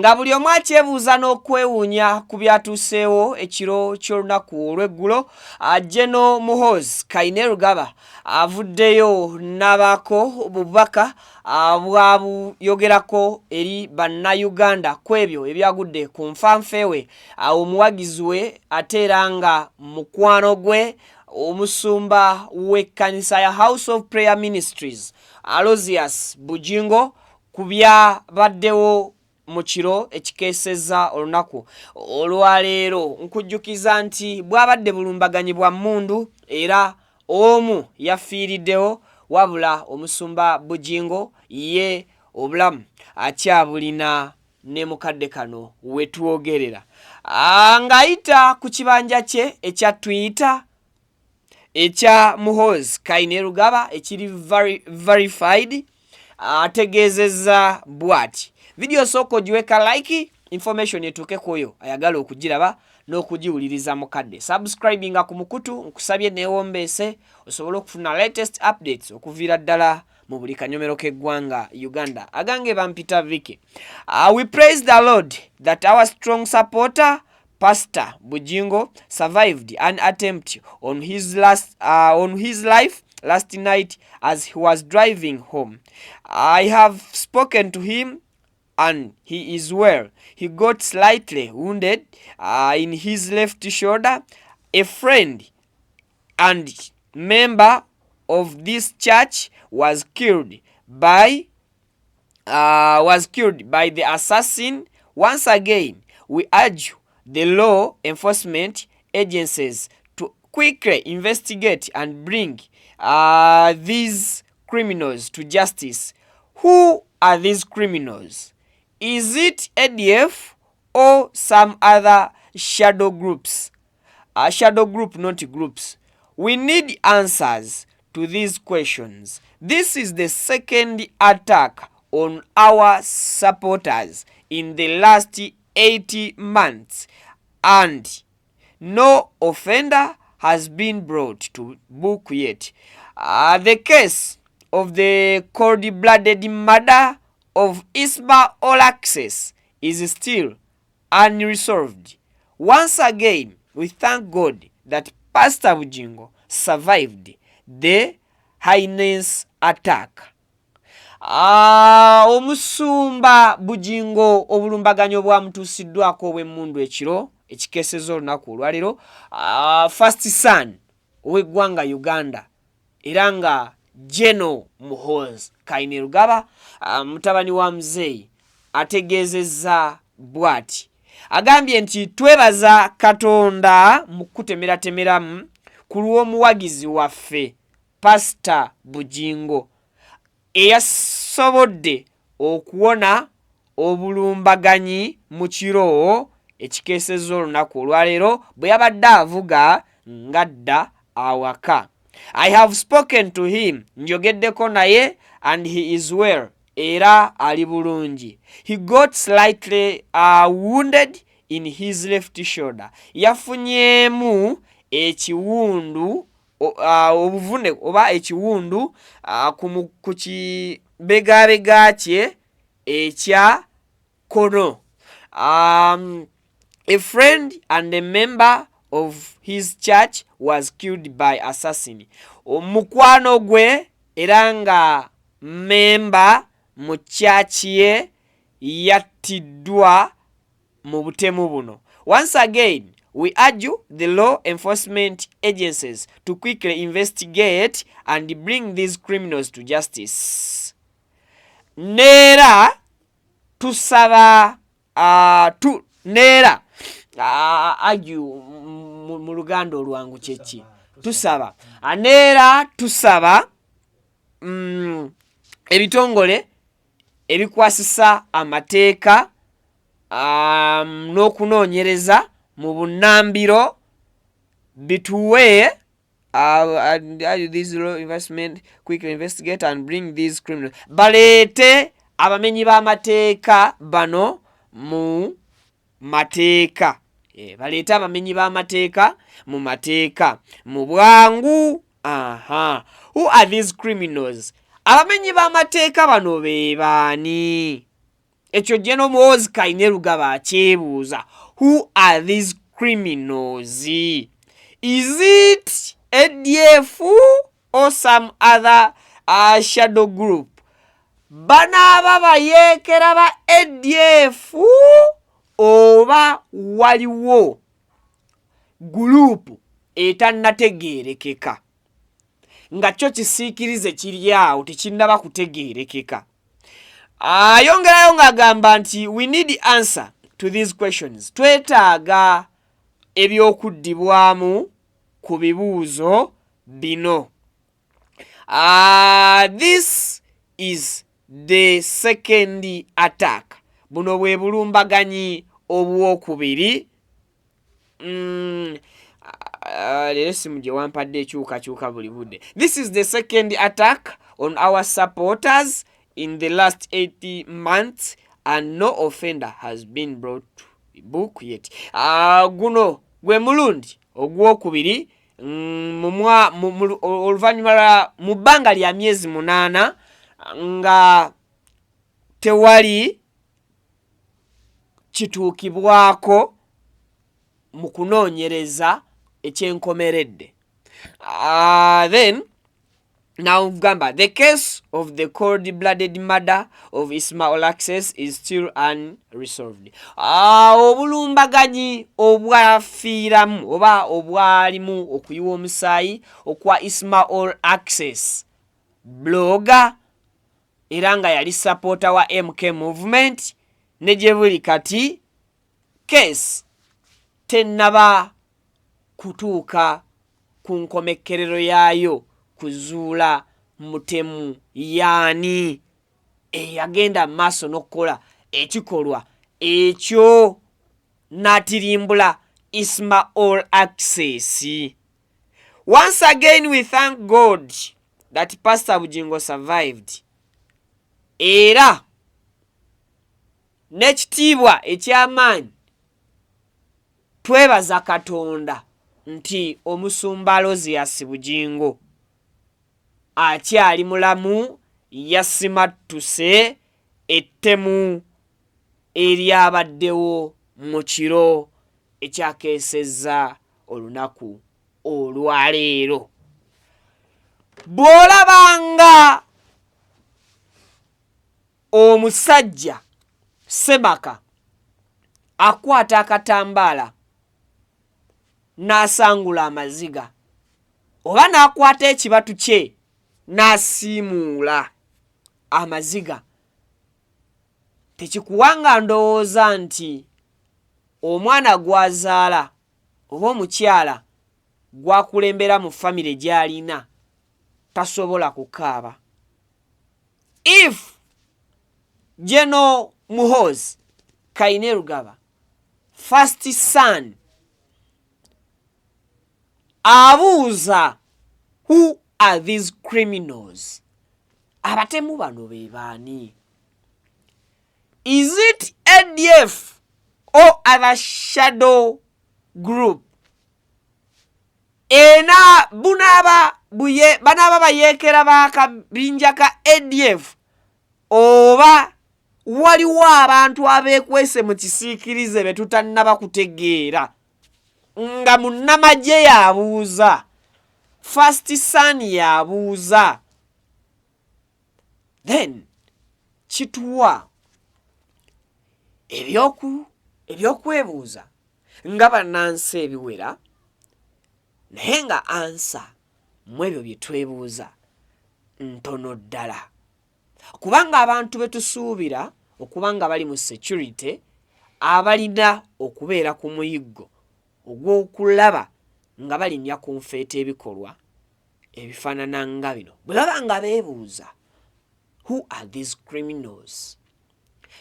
Nga buli omu akyebuuza n'okwewuunya ku byatuuseewo ekiro ky'olunaku olw'eggulo, General Muhoozi Kainerugaba avuddeyo n'abaako obubaka bwabuyogerako eri Bannayuganda ku ebyo ebyagudde ku nfanfe we, omuwagizi we ate era nga mukwano gwe, omusumba w'ekkanisa ya House of Prayer Ministries, Aloysius Bugingo, ku byabaddewo mu kiro ekikeesezza olunaku olwaleero. Nkujjukiza nti bwabadde bulumbaganyi bwa mmundu era omu yafiiriddewo, wabula omusumba Bugingo ye obulamu akyabulina ne mukadde kano wetwogerera. Ng'ayita ku kibanja kye ekya Twitter ekya Muhoozi Kainerugaba ekiri verified, ategeezezza bw'ati. Vidiyo sooka ogiweka like, information etuuke ku oyo ayagala okugiraba n'okugiwuliriza mukadde. Subscribinga ku mukutu, nkusabye neewombeese, osobole okufuna latest updates okuviira ddala mu buli kanyomero k'eggwanga Uganda. Agange bampita Viki. We praise the Lord that our strong supporter, Pastor Bujingo, survived an attempt on his life last night as he was driving home. I have spoken to him and he is well. He got slightly wounded in his left shoulder. A friend and member of this church was killed by the assassin. Once again, we urge the law enforcement agencies to quickly investigate and bring these criminals to justice. Who are these criminals? Is it ADF or some other shadow groups? A shadow group, not groups. We need answers to these questions. This is the second attack on our supporters in the last 80 months, and no offender has been brought to book yet. The case of the cold-blooded murder of Isma Olaxess is still unresolved. Once again, we thank God that Pastor Bujingo survived the heinous attack. Omusumba Bugingo obulumbaganyi obwamutuusiddwako obw'emmundu ekiro ekikeeseza olunaku olwaleero, first son ow'eggwanga Uganda era nga General Muhoozi Kainerugaba, mutabani wa muzeeyi, ategeezezza bw'ati. Agambye nti twebaza Katonda mu kutemeratemeramu ku lw'omuwagizi waffe Pasita Bugingo eyasobodde okuwona obulumbaganyi mu kiro ekikeesezza olunaku olwaleero bwe yabadde avuga ng'adda awaka. I have spoken to him, njogeddeko naye, and he is well, era ali bulungi. He got slightly wounded in his left shoulder, yafunyeemu ekiwundu, obuvune oba ekiwundu ku kibegabega kye ekya kkono. A friend and a member of his church was killed by assassin. Omukwano gwe era nga memba mu church ye yattiddwa mu butemu buno. Once again, we urge the law enforcement agencies to quickly investigate and bring these criminals to justice. Neera tusaba neera argue mu Luganda olwangu kyeki? Tusaba. Neera tusaba ebitongole ebikwasisa amateeka n'okunoonyereza mu bunnambiro bituwe this law investment quickly investigate and bring these criminals, baleete abamenyi b'amateeka bano mu mateeka, baleete abamenyi b'amateeka mu mateeka mu bwangu. Aha, who are these criminals? Abamenyi b'amateeka bano be baani? Ekyo General Muhoozi Kainerugaba akyebuuza, who are these criminals? Is it ADF or some other shadow group? Banaaba bayeekera ba ADF oba waliwo guluupu etannategeerekeka nga kyo kisiikirize kiri awo tekinnaba kutegeerekeka? Ayongerayo ng'agamba nti we need answer to these questions, twetaaga ebyokuddibwamu ku bibuuzo bino. This is the second attack, buno bwe bulumbaganyi obwokubiri. Leero esimu gye wampadde ekyukakyuka buli budde. This is the second attack on our supporters in the last 80 months and no offender has been brought to book yet. Guno gwe mulundi ogwokubiri oluvannyuma lwa mu bbanga lya myezi 8 nga tewali kituukibwako mu kunoonyereza ekyenkomeredde. Then nagamba the case of the cold blooded murder of Isma Olaxess is still unresolved. Obulumbaganyi obwafiiramu oba obwalimu okuyiwa omusaayi okwa Isma Olaxess, blogger era nga yali supporter wa MK Movement, ne gye buli kati case tennaba kutuuka ku nkomekkerero yaayo kuzuula mutemu yaani eyagenda mu maaso n'okukola ekikolwa ekyo n'atirimbula Isma Olaxess. Once again we thank God that Pastor Bugingo survived, era n'ekitiibwa eky'amaanyi twebaza Katonda nti omusumba Aloysius Bugingo akyali mulamu, yasimattuse ettemu eryabaddewo mu kiro ekyakeesezza olunaku olwaleero. Bw'olabanga omusajja Semaka akwata akatambaala n'asangula amaziga oba n'akwata ekibatu kye n'asiimuula amaziga, tekikuwanga ndowooza nti omwana gw'azaala oba omukyala gw'akulembera mu famire gy'alina tasobola kukaaba. If General Muhoozi Kainerugaba, first son, abuuza who are these criminals, abatemu bano be baani? Is it ADF or other shadow group? Ena bunaaba buye banaaba bayeekera bakabinja ka ADF oba waliwo abantu abeekwese mu kisiikirize be tutannaba kutegeera? Nga munnamagye yabuuza, first son yabuuza, then kituwa ebyokwebuuza nga bannansi ebiwera, naye nga answer mu ebyo bye twebuuza ntono ddala, kubanga abantu be tusuubira okuba nga bali mu security, abalina okubeera ku muyiggo ogw'okulaba nga balinnya ku nfeeta ebikolwa ebifaanana nga bino, bwe baba nga beebuuza who are these criminals,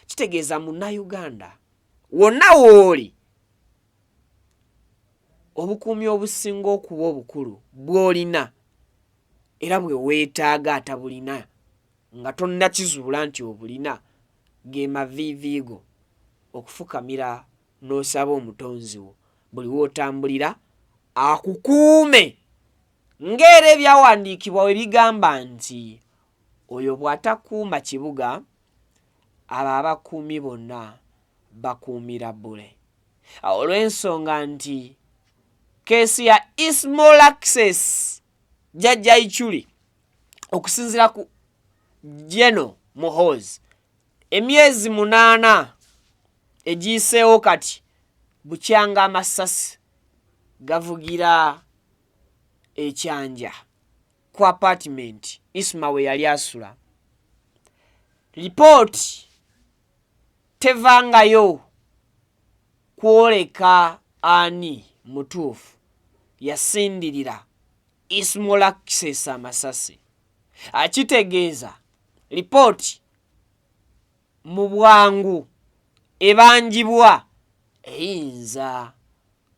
kitegeeza munnayuganda wonna w'oli, obukuumi obusinga okuba obukulu bw'olina era bwe weetaaga atabulina nga tonnakizuula nti obulina, ge maviivi go okufukamira n'osaba Omutonzi wo buli w'otambulira akukuume, ng'era ebyawandiikibwa we bigamba nti oyo bw'atakuuma kibuga. Abo abakuumi bonna bakuumira bbule. Olw'ensonga nti keesi ya Isma Access Jjajja Ichuli okusinziira ku General Muhoozi emyezi 8 egiyiseewo kati bukyanga amasasi gavugira ekyanja ku apartment Isma we yali asula. Lipooti tevangayo kwoleka ani mutuufu yasindirira Isma Access amasasi. Akitegeeza lipooti mu bwangu ebanjibwa eyinza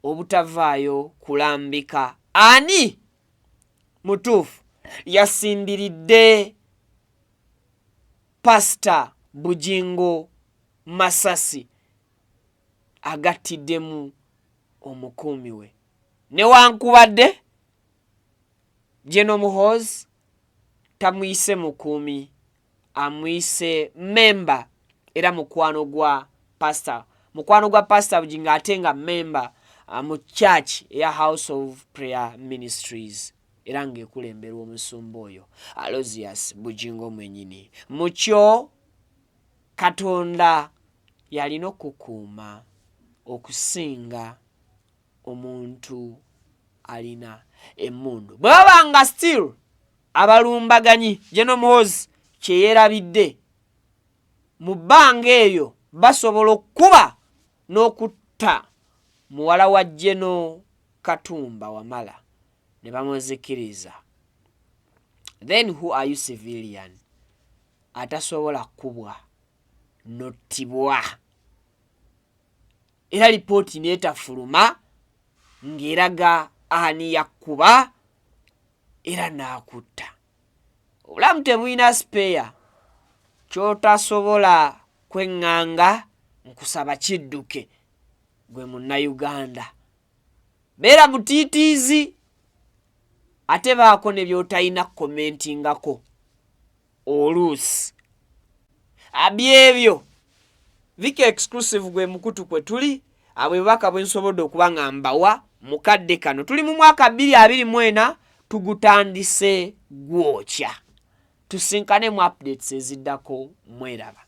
obutavaayo kulambika ani mutuufu yasindiridde Pasita Bugingo masasi agattiddemu omukuumi we. Newankubadde General Muhoozi tamuyise mukuumi, amuyise memba era mukwano gwa pastor, mukwano gwa Pastor Bugingo ate nga memba mu church eya House of Prayer Ministries era ng'ekulemberwa omusumba oyo Aloysius Bugingo mwenyini. Mukyo Katonda yalina okukuuma okusinga omuntu alina emmundu. Bwe baba nga still abalumbaganyi General Muhoozi kye yeerabidde mu bbanga eryo basobola okukuba n'okutta muwala wa General Katumba Wamala ne bamuzikiriza. Then who are you civilian atasobola kukubwa n'ottibwa era lipooti n'etafuluma ng'eraga ani yakkuba era n'akutta? Obulamu tebulina sipeeya, ky'otasobola kweŋŋanga nkusaba kidduke. Gwe Munnayuganda beera mutiitiizi ate baako ne by'otalina kukomentingako oluusi. Abyebyo Viki Exclusive gwe mukutu kwe tuli, abwe bubaka bwe nsobodde okuba nga mbawa mu kadde kano. Tuli mu mwaka 2024, tugutandise gwokya. Tusinkane mu updates eziddako, mweraba.